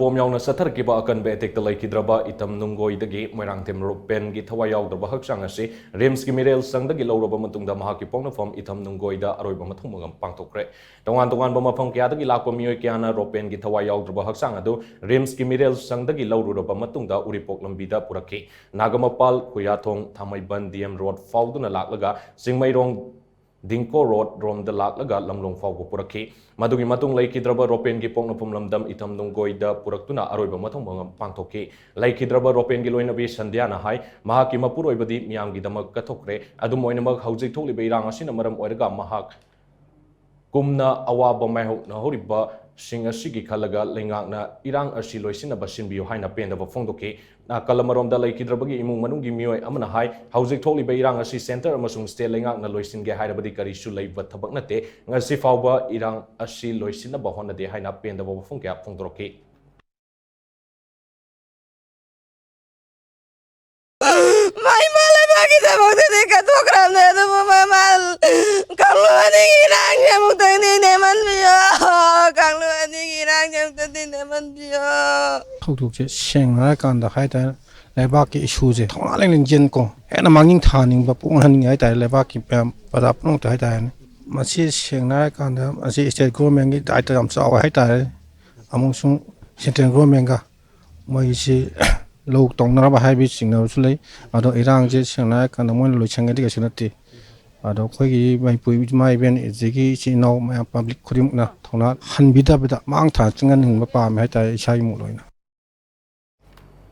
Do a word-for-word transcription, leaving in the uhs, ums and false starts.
Bomb ꯌꯥꯎꯅ ꯆꯠꯊꯔꯛꯈꯤꯕ ꯑꯀꯟꯕ ꯑꯦꯇꯦꯛꯇ ꯂꯩꯈꯤꯗ꯭ꯔꯕ ꯏꯊꯝ ꯅꯨꯡꯒꯣꯏꯗꯒꯤ ꯃꯣꯏꯔꯥꯡꯊꯦꯝ ꯔꯣꯄꯦꯟꯒꯤ ꯊꯋꯥꯏ ꯌꯥꯎꯗ꯭ꯔꯕ ꯍꯛꯆꯥꯡ ꯑꯁꯤ ꯔꯤꯝꯁꯀꯤ ꯃꯤꯔꯦꯜ ꯁꯪꯗꯒꯤ ꯂꯧꯔꯕ ꯃꯇꯨꯡꯗ ꯃꯍꯥꯛꯀꯤ ꯄꯣꯛꯅꯐꯝ ꯏꯊꯝ ꯅꯨꯡꯒꯣꯏꯗ ꯑꯔꯣꯏꯕ ꯃꯊꯧ ꯃꯉꯝ ꯄꯥꯡꯊꯣꯛꯈ꯭ꯔꯦ꯫ ꯇꯣꯉꯥꯟ ꯇꯣꯉꯥꯟꯕ ꯃꯐꯝ ꯀꯌꯥꯗꯒꯤ ꯂꯥꯛꯄ ꯃꯤꯑꯣꯏ ꯀꯌꯥꯅ ꯔꯣꯄꯦꯟꯒꯤ ꯊꯋꯥꯏ ꯌꯥꯎꯗ꯭ꯔꯕ ꯍꯛꯆꯥꯡ ꯑꯗꯨ ꯔꯤꯝꯁꯀꯤ ꯃꯤꯔꯦꯜ ꯁꯪꯗꯒꯤ ꯂꯧꯔꯨꯔꯕ ꯃꯇꯨꯡꯗ ꯎꯔꯤꯄꯣꯛ ꯂꯝꯕꯤꯗ ꯄꯨꯔꯛꯈꯤ꯫ ꯅꯥꯒꯃꯄꯥꯜ, ꯈꯨꯌꯥꯊꯣꯡ, ꯊꯥꯡꯃꯩꯕꯟ ꯗꯤ ꯑꯦꯝ ꯔꯣꯗ ꯐꯥꯎꯗꯨꯅ ꯂꯥꯛꯂꯒ ꯆꯤꯡꯃꯩꯔꯣꯡ ꯗꯤꯡꯀꯣ ꯔꯣꯗ ꯔꯣꯝꯗ ꯂꯥꯛꯂꯒ ꯂꯝꯂꯣꯡ ꯐꯥꯎꯕ ꯄꯨꯔꯛꯈꯤ꯫ ꯃꯗꯨꯒꯤ ꯃꯇꯨꯡ ꯂꯩꯈꯤꯗ꯭ꯔꯕ ꯔꯣꯄꯦꯟꯒꯤ ꯄꯣꯛꯅꯐꯝ ꯂꯝꯗꯝ ꯏꯊꯝ ꯅꯨꯡꯒꯣꯏꯗ ꯄꯨꯔꯛꯇꯨꯅ ꯑꯔꯣꯏꯕ ꯃꯊꯧ ꯃꯉꯝ ꯄꯥꯡꯊꯣꯛꯈꯤ꯫ ꯂꯩꯈꯤꯗ꯭ꯔꯕ ꯔꯣꯄꯦꯟꯒꯤ ꯂꯣꯏꯅꯕꯤ ꯁꯟꯙ꯭ꯌꯥꯅ ꯍꯥꯏ, ꯃꯍꯥꯛꯀꯤ ꯃꯄꯨꯔꯣꯏꯕꯗꯤ ꯃꯤꯌꯥꯝꯒꯤꯗꯃꯛ ꯀꯠꯊꯣꯛꯈ꯭ꯔꯦ꯫ ꯑꯗꯨꯝ ꯑꯣꯏꯅꯃꯛ, ꯍꯧꯖꯤꯛ ꯊꯣꯛꯂꯤꯕ ꯏꯔꯥꯡ ꯑꯁꯤꯅ ꯃꯔꯝ ꯑꯣꯏꯔꯒ ꯃꯍꯥꯛ ꯀꯨꯝꯅ ꯑꯋꯥꯕ ꯃꯥꯌꯣꯛꯅꯍꯧꯔꯤꯕꯁꯤꯡ ꯑꯁꯤꯒꯤ ꯈꯜꯂꯒ ꯂꯩꯉꯥꯛꯅ ꯏꯔꯥꯡ ꯑꯁꯤ ꯂꯣꯏꯁꯤꯟꯅꯕ ꯁꯤꯟꯕꯤꯌꯨ ꯍꯥꯏꯅ ꯄꯦꯟꯗꯕ ꯐꯣꯡꯗꯣꯛꯈꯤ꯫ ꯅꯥꯀꯜ ꯑꯃꯔꯣꯝꯗ, ꯂꯩꯈꯤꯗ꯭ꯔꯕꯒꯤ ꯏꯃꯨꯡ ꯃꯅꯨꯡꯒꯤ ꯃꯤꯑꯣꯏ ꯑꯃꯅ ꯍꯥꯏ, ꯍꯧꯖꯤꯛ ꯊꯣꯛꯂꯤꯕ ꯏꯔꯥꯡ ꯑꯁꯤ ꯁꯦꯟꯇꯔ ꯑꯃꯁꯨꯡ ꯁ꯭ꯇꯦꯠ ꯂꯩꯉꯥꯛꯅ ꯂꯣꯏꯁꯤꯟꯒꯦ ꯍꯥꯏꯔꯕꯗꯤ ꯀꯔꯤꯁꯨ ꯂꯩꯕ ꯊꯕꯛ ꯅꯠꯇꯦ꯫ ꯉꯁꯤ ꯐꯥꯎꯕ ꯏꯔꯥꯡ ꯑꯁꯤ ꯂꯣꯏꯁꯤꯟꯅꯕ ꯍꯣꯠꯅꯗꯦ ꯍꯥꯏꯅ ꯄꯦꯟꯗꯕ ꯋꯥꯐꯝ ꯀꯌꯥ ꯐꯣꯡꯗꯣꯔꯛꯈꯤ꯫ ꯃꯥ ꯏꯃꯥ ꯂꯩꯕꯥꯛꯀꯤꯗꯃꯛꯇꯗꯤ ꯀꯠꯊꯣꯛꯈ꯭ꯔꯕꯅꯦ, ꯑꯗꯨꯕꯨ ꯃꯃꯥ ꯀꯥꯡꯂꯨꯞ ꯑꯅꯤꯒꯤ ꯏꯔꯥꯡꯁꯦ ꯑꯃꯨꯛꯇꯪꯗꯤ ꯅꯦꯝꯍꯟꯕꯤꯌꯣ꯫ ꯀꯥꯡꯂꯨꯞ ꯑꯅꯤꯒꯤ ꯏꯔꯥꯡꯁꯦ ꯑꯃꯨꯛꯇꯪꯗꯤ ꯅꯦꯝꯍꯟꯕꯤꯌꯣ꯫ ꯊꯧꯗꯣꯛꯁꯦ ꯁꯦꯡꯅ ꯍꯥꯏꯔꯀꯥꯟꯗ ꯍꯥꯏꯇꯥꯔꯦ, ꯂꯩꯕꯥꯛꯀꯤ ꯏꯁꯨꯁꯦ ꯊꯧꯅꯥ ꯂꯤꯡ ꯂꯤꯡꯖꯦꯜ ꯀꯣ, ꯍꯦꯟꯅ ꯃꯥꯡꯅꯤꯡ ꯊꯥꯅꯤꯡꯕ ꯄꯣꯛꯍꯟꯅꯤꯡꯉꯦ ꯍꯥꯏꯇꯥꯔꯦ, ꯂꯩꯕꯥꯛꯀꯤ ꯃꯌꯥꯝ ꯄ꯭ꯔꯖꯥ ꯄꯨꯝꯅꯃꯛꯇ ꯍꯥꯏꯇꯥꯔꯦꯅꯦ꯫ ꯃꯁꯤ ꯁꯦꯡꯅ ꯍꯥꯏꯔꯀꯥꯟꯗ ꯃꯁꯤ ꯁ꯭ꯇꯦꯠ ꯒꯣꯔꯃꯦꯟꯒꯤ ꯗꯥꯏꯇ ꯌꯥꯝ ꯆꯥꯎꯋꯦ ꯍꯥꯏꯇꯥꯔꯦ, ꯑꯃꯁꯨꯡ ꯁꯦꯟꯇ꯭ꯔꯦꯜ ꯒꯣꯔꯃꯦꯟꯒ ꯃꯣꯏꯒꯤꯁꯤ ꯂꯧ ꯇꯧꯅꯔꯕ ꯍꯥꯏꯕꯒꯤ ꯆꯤꯡꯅꯕꯁꯨ ꯂꯩ꯫ ꯑꯗꯣ ꯏꯔꯥꯡꯁꯦ ꯁꯦꯡꯅ ꯍꯥꯏꯔꯀꯥꯟꯗ ꯃꯣꯏꯅ ꯂꯣꯏꯁꯟꯒꯗꯤ ꯀꯩꯁꯨ ꯅꯠꯇꯦ꯫ ꯑꯗꯣ ꯑꯩꯈꯣꯏꯒꯤ ꯃꯅꯤꯄꯨꯔ ꯏꯃꯥ ꯏꯕꯦꯟ ꯑꯗꯒꯤ ꯏꯆꯤꯜ ꯏꯅꯥꯎ ꯃꯌꯥꯝ ꯄꯕ꯭ꯂꯤꯛ ꯈꯨꯗꯤꯡꯃꯛꯅ ꯊꯧꯅꯥ ꯍꯟꯕꯤꯗꯕꯗ ꯃꯥꯡ ꯊꯥꯅ ꯆꯪꯍꯟꯅꯤꯡꯕ ꯄꯥꯝꯃꯦ ꯍꯥꯏꯇꯥꯔꯦ, ꯏꯁꯥꯒꯤ ꯃꯣꯠ ꯑꯣꯏꯅ꯫